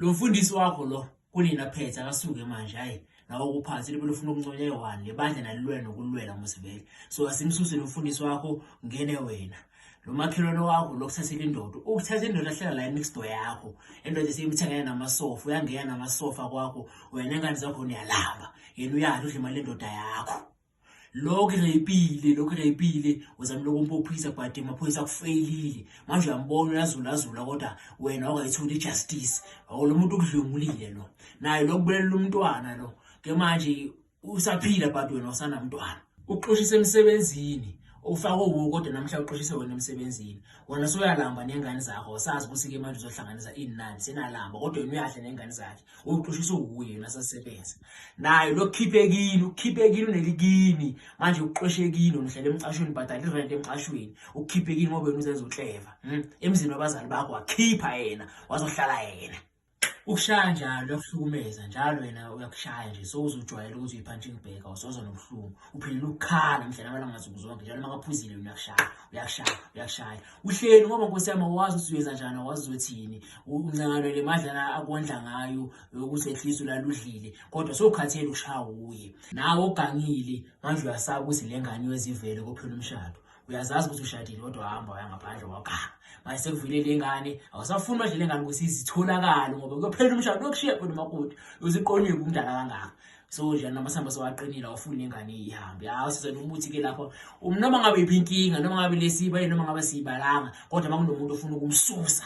Lo mfundisi wakho lo kunina phethe akasuke manje hayi nawe kuphansi libe lufuna ukunconya eyi-one lebandla nalilwela nokulwela musivele. So asimsuse lo mfundisi wakho ngene wena. Lo makhelwane wakho lo kuthathela indoda, ukuthatha indoda ahlala la next door yakho. Indoda esiyimthengela namasofa, uyangena namasofa kwakho, wena nengane zakho niyalamba. Yena uyadla udla imali yendoda yakho. Lokhu ireyipile, lokhu ireyipile, uzamile ukumpophisa but amaphoyisa akufeyilile. Manje uyambona uyazulazula kodwa wena awukayitholi i-justice. Awu lo muntu ukudlwengulile lo. Naye lokubulelela umntwana lo. Ke manje usaphila but wena usanamntwana. Uxoshise emsebenzini, ufake uwu kodwa namhla uxoshise wena emsebenzini. Wena soyalamba nengane zakho, awusazi ukuthi ke manje uzohlanganisa ini nani, senalamba kodwa wena uyadla nengane zakhe. Uxoshise uwuye yena sasebenza. Naye lokukhiphe kini, ukukhiphe kini unelikini. Manje uxoshe kini uhlala emcashweni, bhadala irent emcashweni. Ukukhiphe kini ngoba wena uzenza ukleva. Emzini wabazali bakho wakhipha yena, wazohlala yena. Ukushaya njalo uyakuhlukumeza njalo wena uyakushaya nje so uzojwayela ukuthi uyi-punching bag awusoza nobuhlungu uphelele ukukhala mhla namalanga nsuku zonke njalo makaphuzile wena uyakushaya uyakushaya uyakushaya uhleli ngoba nkosi yami awazi ukuthi uyenza njani awazi uzothini uncanganwe le madlana akondla ngayo yokuthi at least ulaludlile kodwa sowukhathele ukushaya wuye nawe ogangile manje uyasaba ukuthi le ngane iyozivele kophela umshado uyazazi ukuthi ushadile kodwa wahamba waya ngaphandle waganga manje sekuvele le ngane awusafuni manje le ngane ukuthi izitholakale ngoba kuyophela umshado uyokushiya phela umakoti uziqonile kumdala kangaka so nje namasamba sewaqinile awufuni ingane ihambe hawu siza nomuthi ke lapho noma ngabe iphi inkinga noma ngabe lesiba noma ngabe siyibalanga kodwa makunomuntu ofuna ukumsusa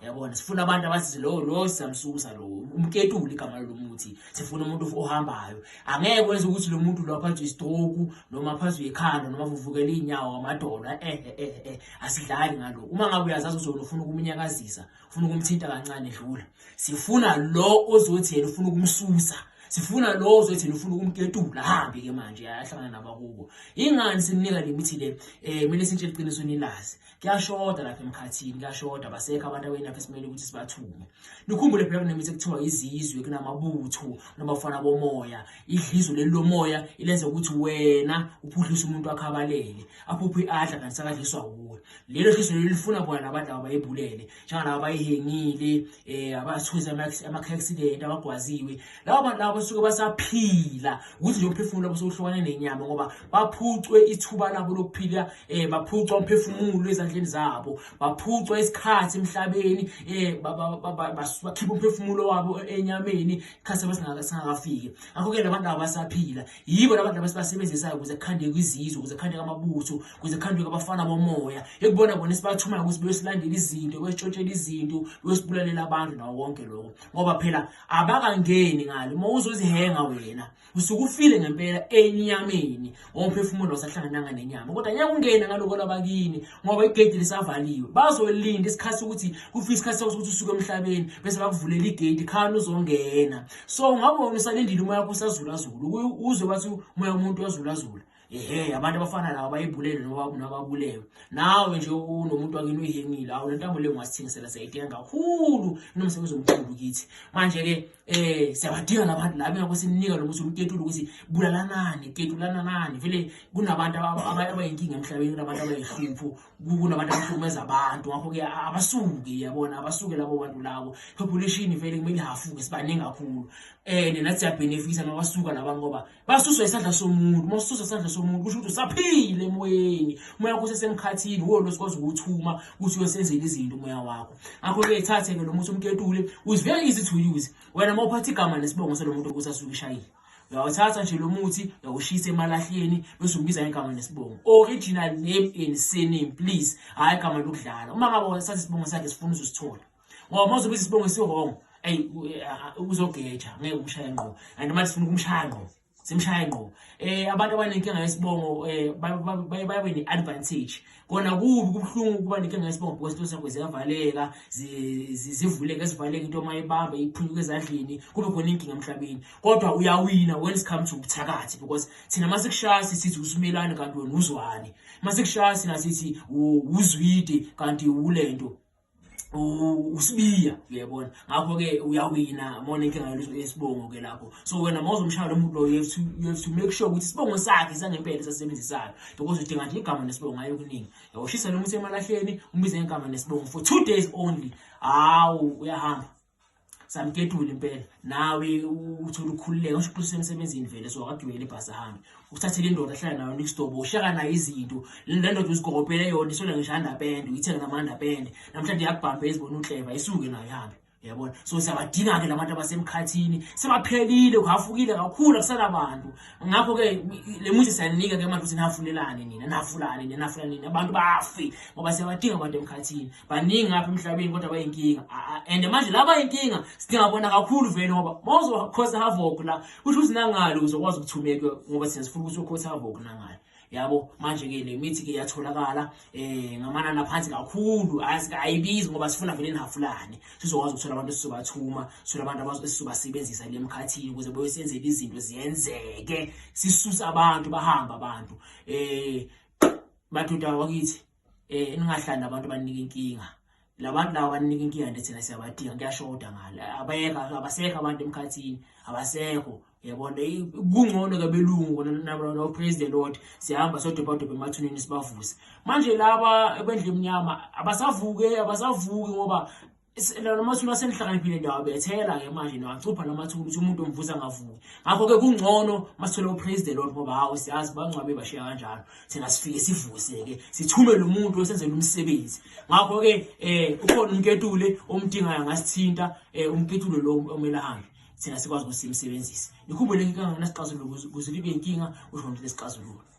yabona sifuna abantu abathi lo lo siyamsusa lo umketuli igama lomuthi sifuna umuntu ohambayo angeke wenze ukuthi lo muntu lo aphathwe istroke noma aphathwe ikhanda noma avuvukele inyawo amadolo eh eh eh asidlali ngalo uma ngabe uyazazi uzona ufuna ukumunyakazisa ufuna ukumthinta kancane dlula sifuna lo ozothi yena ufuna ukumsusa sifuna lo ozothi yena ufuna ukumketula hambe ke manje ayahlangana nabakubo ingani simnika le mithi le eh mina sintshela iqiniso nilazi kuyashoda lapha emkhathini kuyashoda basekho abantu abayinapha esimele ukuthi sibathume nikhumbule phela kunemithi ekuthiwa izizwe kunamabutho nabafana bomoya idlizo leli lomoya ilenza ukuthi wena uphuhlise umuntu wakhe abalele aphuphe i-adla kanti sakadliswa wuwe lelo dlizo leli lifuna bona labantu laba bayibulele njengalaba abayihengile um abathuze ama-accident abagwaziwe laba bantu laba basuke basaphila ukuthi nje umphefumulo wabo sewuhlukane nenyama ngoba baphucwe ithuba labo lokuphila eh baphucwa umphefumulo ezandleni zabo baphucwa isikhathi emhlabeni eh bakhipha umphefumulo wabo enyameni isikhathi abasingakafiki ngakho-ke labantu abasaphila yibo labantu abasibasebenzisayo ukuze kukhandeke izizwe ukuze kukhandeke amabutho ukuze kukhandeke abafana bomoya ekubona bona esibathumayo ukuthi beyosilandela izinto beyositshontshela izinto beyosibulalela abantu nawo konke lokho ngoba phela abakangeni ngale uma uzozihenga wena usuke ufile ngempela enyameni ngomphefumulo wasahlangananga nenyama kodwa ngeke ungene ngaloko labakini ngoba igedi lisavaliwe bazolinda isikhathi ukuthi kufike isikhathi sokuthi usuke emhlabeni bese bakuvulela igedi khani uzongena so ngabe wena usalindile umoya wakho usazulazula uzwe bathi umoya womuntu uyazulazula ehe abantu abafana nabo bayibulele noma nababulewe nawe nje unomuntu wakini uyihengile awu le ntambo le ungasithengisela siyayidinga kakhulu inomsebenzi omkhulu kithi manje-ke um siyabadinga labantu laba ingakho sinika lo muthi umketula ukuthi bulalanani ketulananani vele kunabantu abayinkinga emhlabeni kunabantu abayihlupho kunabantu abahlukumeza abantu ngakho-ke abasuke yabona abasuke labo bantu labo population vele kumele ihafuke sibaningi kakhulu and nathi siyabhenefisa uma basuka laba ngoba basuswa isandla somuntu uma ususwa isandla somuntu kusho ukuthi usaphile emoyeni umoya wakho usesemkhathini wuwo lo sikwazi ukuwuthuma ukuthi uyosenzela izinto umoya wakho ngakho-ke thathe-ke lo muthi umketule is very easy to use wena uma uphatha igama nesibongo salo muntu ukuthi asuke ishayile uyawuthatha nje lo muthi uyawushisa emalahleni bese umbiza ngegama nesibongo original name and surname please hhayi igama lokudlala uma ngabe sathi isibongo sakhe sifuna uzosithola ngoba uma uzobiza isibongo esiwrong eyi uzogeja ngeke umshaye ngqo and manje sifuna ukumshaya ngqo simshaye ngqo eh abantu abanenkinga yesibongo eh babe ne-advantage kona kubi kubuhlungu ukuba nenkinga yesibongo because into zakho ziyavaleka zivuleke zivaleke into uma ibamba iphunyuka ezandleni kube khona inkinga emhlabeni kodwa uyawina when it comes to ubuthakathi because thina uma sikushaya sithi usimelane kanti wena uzwane uma sikushaya thina sithi uzwide kanti ulento usibiya uyabona ngakho-ke uyawina mona inkinga yesibongo ke lapho so wena uma uzomshaya lo muntu loyo you have to make sure ukuthi isibongo sakhe sangempela esasebenzisayo because udinga nje igama nesibongo ngayo kuningi yawushisa lo muthi emalahleni umbize ngegama nesibongo for 2 days only hawu uyahamba. Samketula impela nawe uthole ukukhululeka usho ukuthi usemsebenzini vele, so akagibele ibhasi ahambe, uthathele indoda ahlala nayo next door, ushaka nayo izinto. Le ndoda uzigokopele yona, isola ngisho andapende, uyithenga namandapende namhlanje, yakubhambe ezibona uhleva, isuke nayo ihambe, uyabona. So siyabadinga-ke labantu abasemkhathini, sebaphelile, kuhafukile kakhulu, akusanabantu. Ngakho-ke le muthi siyanika-ke manje ukuthi nihafulelane nina, nihafulane nina, nihafulane nina, abantu bafe, ngoba siyabadinga abantu emkhathini. Baningi ngapha emhlabeni kodwa bayinkinga, and manje la bayinkinga sidinga bona kakhulu vele, ngoba mawuzokhosa havoc la, kusho ukuthi nangalo uzokwazi ukuthumeka, ngoba thina sifuna ukuthi ukhose havoc nangalo, yabo. Manje-ke le mithi-ke iyatholakala ngamanani aphansi kakhulu, ayibizi, ngoba sifuna vele nihafulane, sizokwazi ukuthola abantu esizobathuma, sithole abantu esizobasebenzisa le mkhathini ukuze beyosenzela izinto ziyenzeke, sisuse abantu bahambe abantu. Madoda wakithi, ningahlali nabantu abanika inkinga. Labantu laba banika inkinga nje, thina siyabadinga, kuyashoda ngale, abayeka, abasekho abantu emkhathini, abasekho, yabona. Kungcono ke belungu no, praise the Lord, siyahamba sodobha emathuneni sibavuse. Manje laba ebendle emnyama abasavuke, abasavuki, ngoba lamathuna asenihlakaniphile, ndiyawabethela-ke manje, niwacupha lamathuna ukuthi umuntu umvusa angavuki. Ngakho-ke kungcono masithole u-praise the Lord, ngoba hawu, siyazi bangcwabe bashiya kanjalo, thina sifike sivuse-ke, sithumele umuntu osenzela umsebenzi. Ngakho-ke ukhona umketule omdingayo, angasithinta umketule lo omele ahambe, thina sikwazi ukuthi simsebenzise. Nikhumbule, inkinga nginasixazululo, ukuze libe inkinga usho ukuthi lesixazululo.